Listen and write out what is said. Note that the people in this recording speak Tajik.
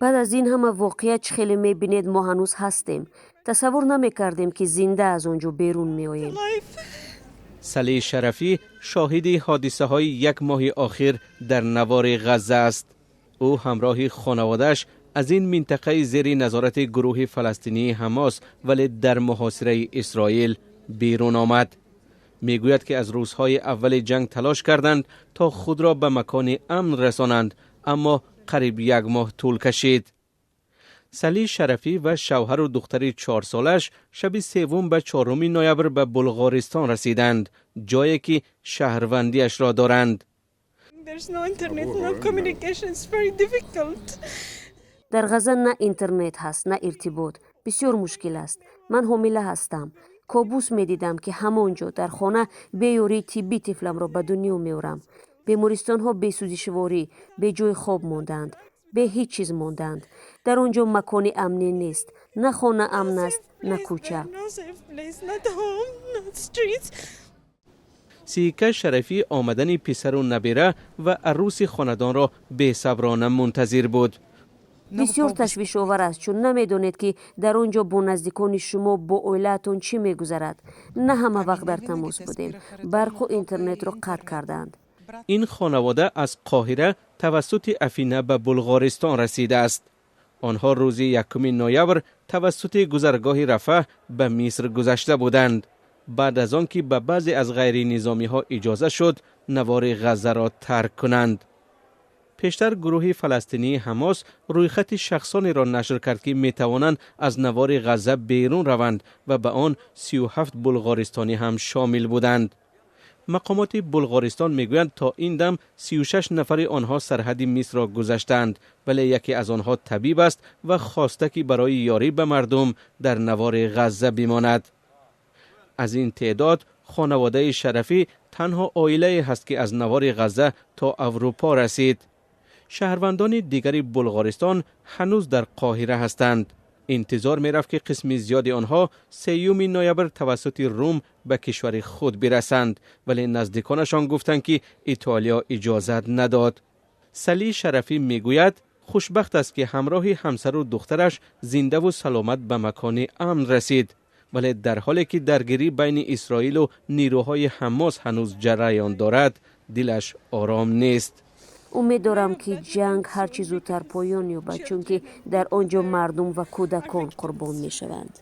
Баъд аз ин ҳама воқеа, чӣ хеле мебинед, мо ҳанӯз ҳастем. Тасаввур намекардем, ки зинда аз он ҷо берун меоем. Салӣ Шарафӣ шоҳиди ҳодисаҳои як моҳи охир дар навори Ғазза аст. Ӯ ҳамроҳи хонаводааш аз ин минтақаи зери назорати гурӯҳи фаластинии Ҳамос, вале дар муҳосираи Исроил берун омад. Мегӯяд, ки аз рӯзҳои аввали ҷанг талош карданд, то худро ба макони амн расонанд, аммо қариб як моҳ тӯл кашид. Салӣ Шарафӣ ва шавҳару духтари 4-солааш шаби севум ба 4 ноябр ба Булғористон расиданд, ҷое ки шаҳрвандиашро доранд. There's no internet, no communication. It's very difficult. Дар Ғазза на интернет ҳаст, на иртибот. Бисёр мушкил аст. Ман ҳомила ҳастам. Кобус медидам, ки ҳамон ҷо дар хона бе ёрии тиббӣ тифламро ба дунё меорам. Бемористонҳо бе сӯзишворӣ, бе ҷойи хоб мондаанд, бе ҳеҷ чиз мондаанд. Дар он ҷо макони амне нест, на хона амн аст, на кӯча. No safe place, not home, not streets. Сиика Шарафӣ омадани писару набера ва арӯси хонадонро бесаброна мунтазир буд. Бисёр ташвишовар аст, чун намедонед, ки дар он ҷо бо наздикони шумо, бо оилаатон чӣ мегузарад. На ҳама вақт дар тамос будем. Барқу интернетро қатъ кардаанд. Ин хонавода аз Қоҳира тавассути Афина ба Булғористон расидааст. Онҳо рӯзи 1 ноябр тавассути гузаргоҳи Рафаҳ ба Миср гузашта буданд, баъд аз он ки ба баъзе аз ғайринизомиҳо иҷоза шуд навори Ғаззаро тарк кунанд. Пештар гурӯҳи фаластинии Ҳамос рӯйхати шахсонеро нашр кард, ки метавонанд аз навори Ғазза берун раванд ва ба он 37 булғористонӣ ҳам шомил буданд. Мақомоти Булғористон мегӯянд, то ин дам 36 нафари онҳо сарҳади Мисрро гузаштаанд, вале яке аз онҳо табиб аст ва хоста, ки барои ёрӣ ба мардум дар навори Ғазза бимонад. Аз ин теъдод хонаводаи Шарафӣ танҳо оилае ҳаст, ки аз навори Ғазза то Аврупо расид. Шаҳрвандони дигари Булғористон ҳанӯз дар Қоҳира ҳастанд. Интизор мерафт, ки қисми зиёди онҳо 3 ноябр тавассути Рум ба кишвари худ бирасанд, вале наздиконашон гуфтанд, ки Итолиё иҷозат надод. Салӣ Шарафӣ мегӯяд, хушбахт аст, ки ҳамроҳи ҳамсару духтараш зиндаву саломат ба макони амн расид, вале дар ҳоле ки даргирӣ байни Исроилу нирӯҳои Ҳамос ҳанӯз ҷараён дорад, дилаш ором нест. Умед дорам, ки ҷанг ҳарчи зудтар поён ёбад, чунки дар он ҷо мардум ва кӯдакон қурбон мешаванд.